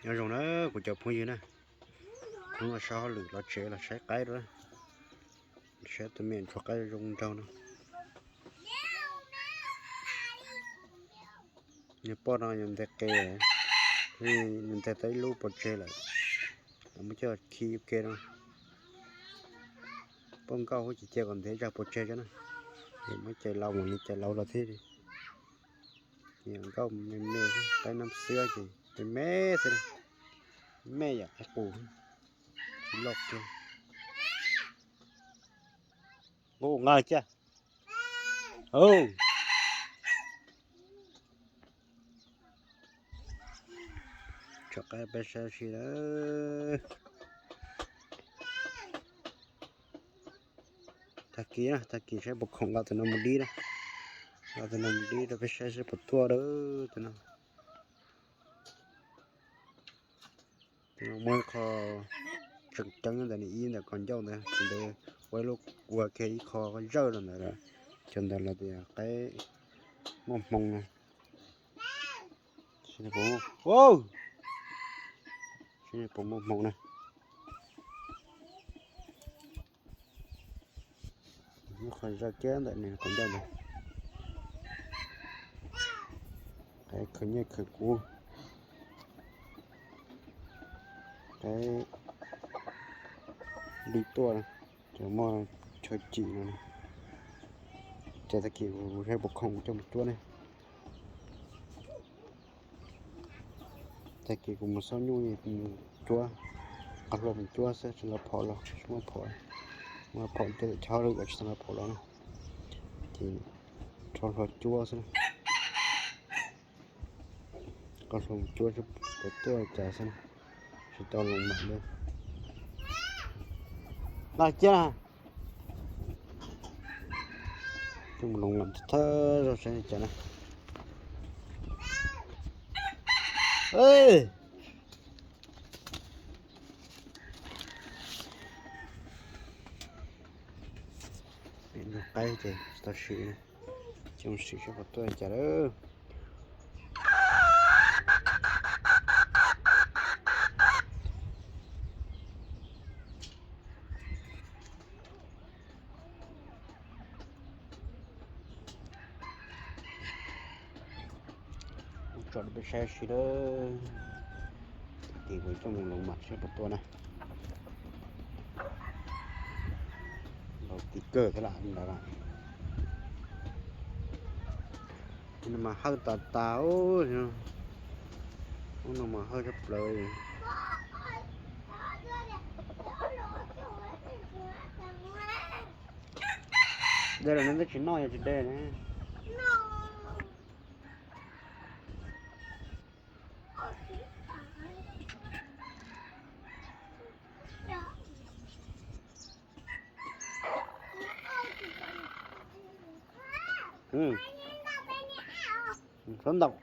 Nyob zoo na kuv cov phooj ywg na, hnub no sab hauj lwm los tsev los saib qaib dua, saib tus me ntsuag qaib zoo nraug no. Nws poj no yog nteg qe, nws nteg tau ib lub pov tseg lawm, muab coj khi ua ke no. Poj nkauj huv ces cia kom ntev zog pov tseg tso na, es muab cais laus mas nws cais laus los thiab. Yam nkauj me me, qaib nab xwb ces me me xwb, me yam qaib qus, tsis loj kiag. Nqus nqa kiag. Tso qaib peb saib si lawm. Tag kis na, tag kis saib puas khoom nqa tus no mus dib na. Nqa tus no mus dib rau peb saib seb puas tuaj lawm tus no. Tus no muaj ib qho tseem ceeb ntawm nws ib ntawm kaus ncauj ntawd, tus ntawd ua ib lub, ua kiag ib qho zawj rau ntawd, cov ntawd los tias qaib muaj hmoo na. Puas muaj hmoo na. Muaj qhov zawj kiag ntawm nws kaus ncauj ntawd. Qaib khaws nyiaj khaws kub, qaib dib tuaj, cov muaj chaw cim no. Ces tag kis kuv saib puas khoom kuv coj mus cuab ne. Tag kis kuv mus xauj nyuj kuv mus cuab, qos hlua mus cuab xwb, tsis nqa phom los, tsis muaj phom, muaj phom tej lawm chob lawm tsis tau nqa phom los na. Ces rho hlua cuab xwb na. Qos hlua mus cuab seb puas tuaj cas xwb na, tsis tau loos mam li. Nqa kiag na. Coj mus loos mam thawj zaug saib li cas na. Qaib ces tsis tau sim, coj mus sim seb puas tuaj li cas lawm. Ub, tso rau peb saib si lawm. Tag kis kuv coj mus loos mam seb puas tuaj na. Laus kawg thiab lam li ntawd. Ub, no mas hawj tas tas, ub, no mas hawj tshaj plaws. De los nws twb tsis noj, yog tsis de ne. Txhob ntaus.